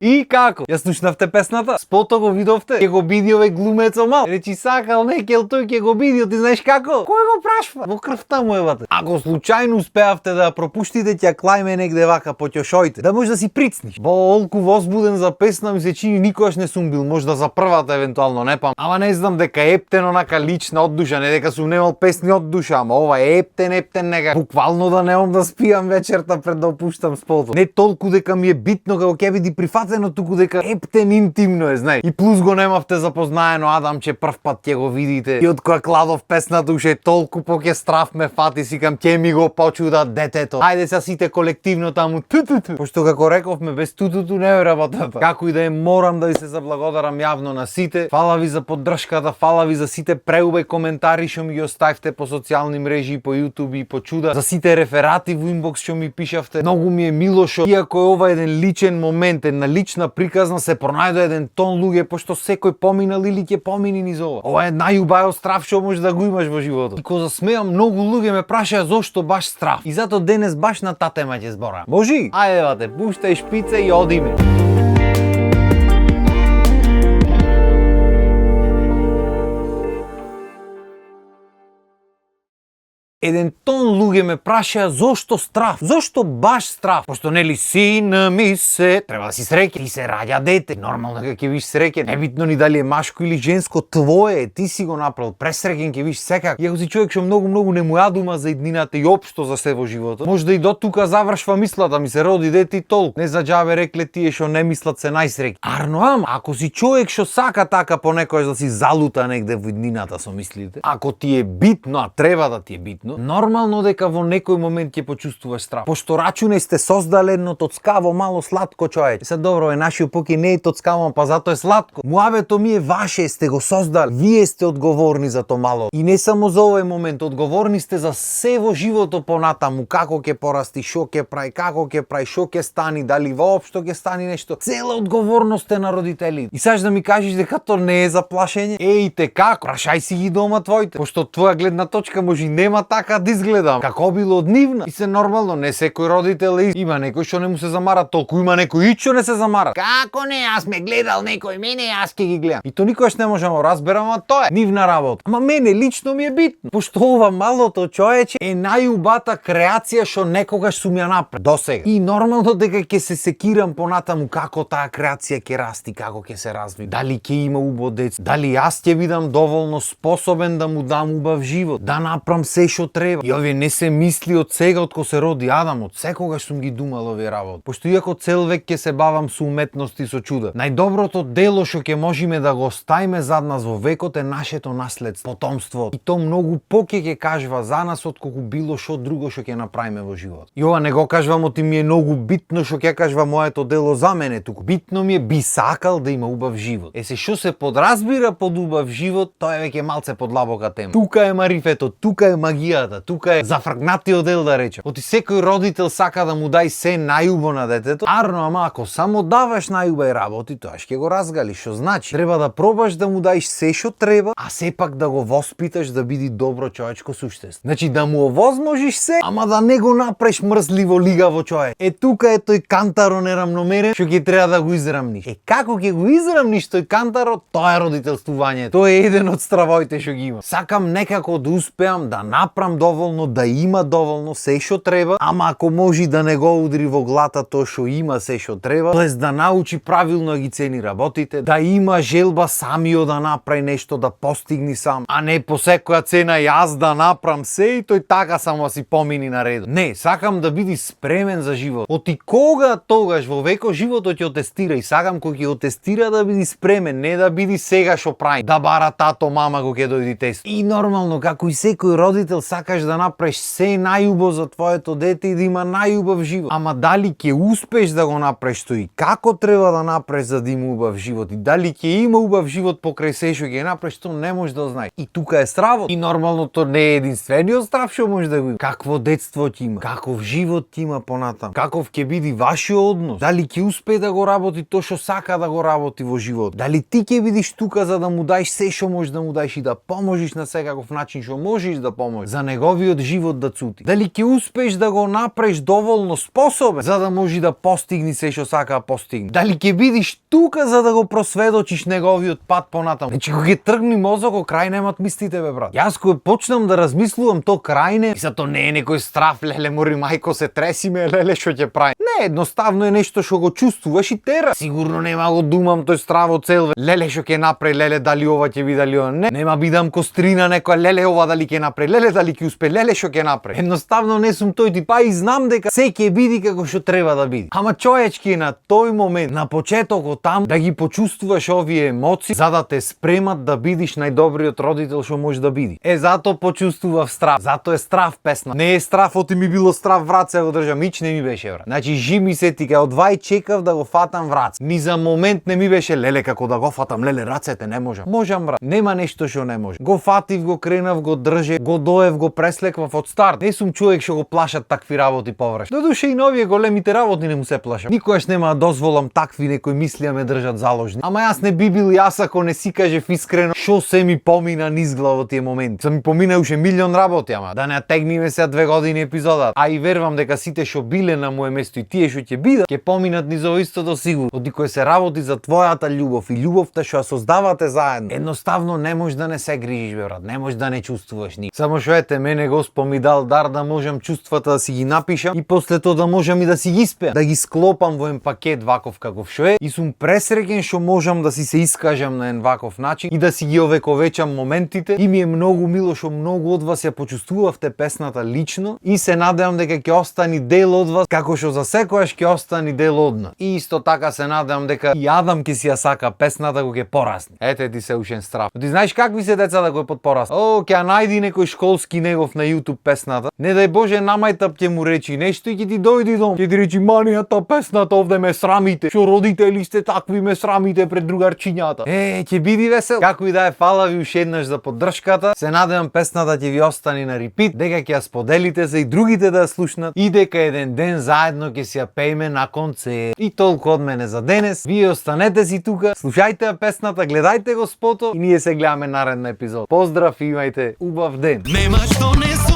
И како? Ја слушнавте песната? Спото го видовте? Ќе го биди овој глумецо мал. Речи сакал некел тој ќе го биди, ти знаеш како? Кој го прашва? Во крвта му евате. Ако случајно успеавте да ја пропуштите, ќе клајме негде вака по ќошоите, да може да си прицниш. Во олку возбуден за песна ми се чини никогаш не сум бил, можда за првата евентуално, не пам. Ама не знам дека ептен онака лична од душа, не дека сум немал песни од душа, ама ова е ептен нека буквално да немам да спиам вечерта пред да опуштам спото. Не толку дека ми е битно како ќе биде прифатено, туку дека ептен интимно е, знаеш. И плюс го немавте запознаено Адамче, прв пат ќе го видите. И од која кладов песната уште толку поќе страф ме фати, сикам ќе ми го почуда детето. Ајде се сите колективно таму тутуту. Пошто како рековме без тутуту не е работата. Како и да е, морам да ви се заблагодарам јавно на сите. Фала ви за поддршката, фала ви за сите преубави коментари што ми ги оставивте по социјални мрежи, по YouTube и по чуда. За сите реферати во инбокс што ми пишавте. Многу ми е мило што иако е ова еден личен момент, една лична приказна, се пронајде еден тон луѓе, пошто секој поминал или ќе помини низ ова. Ова е најубаво страв што можеш да го имаш во животот. И кога засмеам, многу луѓе ме прашаја зошто баш страв. И затоа денес баш на таа тема ќе зборам. Можи? Ајде бате, пуштај шпице и одиме. Еден тон луѓе ме прашаја зошто страв? Зошто баш страв? Пошто нели сина ми се треба да си среќен, ти се раѓа дете. Нормално дека ќе биш среќен. Небитно ни дали е машко или женско, твое е, ти си го направил. Пресреќен ќе биш секак. И ако си човек што многу не му јадума за иднината и општо за се во животот, може да и до тука завршва мислата, ми се роди дете и толку. Не за џабе рекле тие што не мислат се најсреќни. Арно ама, ако си човек што сака така понекогаш да си залута негде во иднината со мислите, ако ти е битно, а треба да ти е битно, нормално дека во некој момент ќе почувствуваш страв. Пошто рачунај сте создале едно тоцкаво мало сладко човече. Се добро е, нашиот поки не е тоцкаво, па затоа е сладко. Муабето ми е ваше, сте го создали. Вие сте одговорни за тоа мало. И не само за овој момент, одговорни сте за се во животот понатаму, како ќе порасти, што ќе прави, како ќе прави, што ќе стани, дали воопшто ќе стани нешто. Цела одговорност е на родителите. И саш да ми кажеш дека тоа не е за плашење? Ејте како? Прашај си ги дома твоите. Пошто твоја гледна точка може и нема така да изгледам, како било од нивна. И се нормално, не секој родител е. Има некој што не му се замара толку, има некој и што не се замара. Како не, аз ме гледал некој, мене аз ќе ги гледам. И тоа никогаш не можам да разберам, а тоа е нивна работа. Ама мене лично ми е битно, пошто ова малото човече е најубата креација што некогаш сум ја направил досега. И нормално дека ќе се секирам понатаму како таа креација ќе расти, како ќе се разви. Дали ќе има убаво деца, дали јас ќе бидам доволно способен да му дам убав живот, да направам се што треба. И овие не се мисли од сега од кога се роди Адам, од секогаш сум ги думал овие работи. Пошто иако цел век ќе се бавам со уметност и со чуда, најдоброто дело што ќе можеме да го оставиме зад нас во векот е нашето наследство, потомство. И то многу поќе ќе кажува за нас отколку било што друго што ќе направиме во живот. И ова не го кажувам оти ми е многу битно што ќе кажува моето дело за мене, туку битно ми е би сакал да има убав живот. Се што се подразбира под убав живот, тоа е веќе малце подлабока тема. Тука е марифето, тука е магијата, тука е зафркнатиот дел да речем. Оти секој родител сака да му дај се најубаво на детето. Арно, ама ако само даваш најубави работи, тоа ќе го разгали. Што значи? Треба да пробаш да му даеш се што треба, а сепак да го воспиташ да биде добро човечко суштество. Значи да му овозможиш се, ама да не го направиш мрзливо лигаво човек. Тука е тој кантаро нерамномерен што ќе треба да го израмниш. Како ќе го израмниш тој кантаро, тоа е родителствување. Тоа е еден од стравоите што ги има. Сакам некако да успеам да направам доволно, да има доволно се што треба, ама ако може да не го удри во глата тоа што има се што треба, тоест да научи правилно да ги цени работите, да има желба самиот да направи нешто, да постигни сам, а не по секоја цена јас да направам се и тој така само си помини на ред. Не, сакам да биди спремен за живот. Оти кога тогаш во векот животот ќе тестира и сакам кога ќе тестира да биди спремен, не да биди сега што прави, да бара тато, мама го ќе дојди тест. И нормално како и секој родител сакаш да направиш се најубаво за твоето дете и да има најубав живот. Ама дали ќе успеш да го направиш тој и како треба да направиш за да има убав живот и дали ќе има убав живот покрај се што ќе направиш, тоа не можеш да знаеш. И тука е стравот. И нормално тоа не е единствениот страв што може да го има. Какво детство ќе има, каков живот ќе има понатам, каков ќе биде вашиот однос, дали ќе успее да го работи тоа што сака да го работи во живот, дали ти ќе бидиш тука за да му даеш се што можеш да му даеш и да поможиш на секаков начин што можеш да поможеш. За за неговиот живот да цути. Дали ќе успееш да го направиш доволно способен за да може да постигне се што сака да постигне. Дали ќе бидиш тука за да го просведочиш неговиот пат понатаму. Значи кога ќе тргни мозокот, крај немат мислите бе брат. Јас кога почнам да размислувам то крај не, и то не е некој страф, леле мори мајко се тресиме, леле што ќе прави. Не, едноставно е нешто што го чувствуваш и тера. Сигурно нема го думам тој страво цел, леле што ќе направи, леле дали ова ќе биде, дали ова не. Нема бидам кострина некоја, леле ова дали ќе направи, леле дали ќе успе, леле што ќе направи. Едноставно не сум тој тип, па и знам дека се ќе биде како што треба да биде. Ама човечки на тој момент, на почетокот там, да ги почувствуваш овие емоции, за да те спремат да бидиш најдобриот родител што може да биде. Зато почувствував страв. Зато е страв песна. Не е страв, оти ми било страв врат се го држам, мич не ми беше брат. Значи жими се ти кај одвај чекав да го фатам врат. Ни за момент не ми беше леле како да го фатам, леле рацете не можам. Можам брат. Нема нешто што не може. Го фатив, го кренав, го држе, го доев, го преслеквав од старт. Не сум човек што го плашат такви работи повраш. Додуше и новие големите работи не му се плашам. Никогаш нема да дозволам такви некои мисли да ме држат заложни. Ама јас не би бил јас ако не си кажев искрено што се ми помина низ глава тие моменти. Се ми помина уште милион работи, ама да не тегниме сега 2 години епизодата. А и верувам дека сите што биле на моје место и тие што ќе бидат, ќе поминат низ ово истото сигурно. Оди кој се работи за твојата љубов и љубовта што ја создавате заедно. Едноставно не можеш да не се грижиш бе брат, не можеш да не чувствуваш ни. Само што ете мене Господ ми дал дар да можам чувствата да си ги напишам и после тоа да можам и да си ги испеам, да ги склопам во еден пакет ваков каков што е и сум пресреќен што можам да си се искажам на еден ваков начин и да си ги овековечам моментите и ми е многу мило што многу од вас ја почувствувавте песната лично и се надевам дека ќе остане дел од вас како што за секојаш ќе остане дел од нас. И исто така се надевам дека и Адам ќе си ја сака песната кога ќе порасне. Ете ти се ушен страв. Ти знаеш какви се децата кои под порасне? О, ќе ја најди некој школски негов на YouTube песната. Не дај Боже намајтап ќе му речи нешто и ќе ти дојди дом. Ќе ти речи манијата песната овде ме срамите. Што родители сте такви ме срамите пред другарчињата. Ќе биди весел. Како и да е, фала ви уште еднаш за поддршката. Се надевам песната ќе ви остане на репит, дека ќе ја споделите за и другите да ја слушнат и дека еден ден заедно ќе си ја пееме на концерт. И толку од мене за денес. Вие останете си тука, слушајте ја песната, гледајте го спото и ние се гледаме наредна епизод. Поздрав и имајте убав ден. Нема што не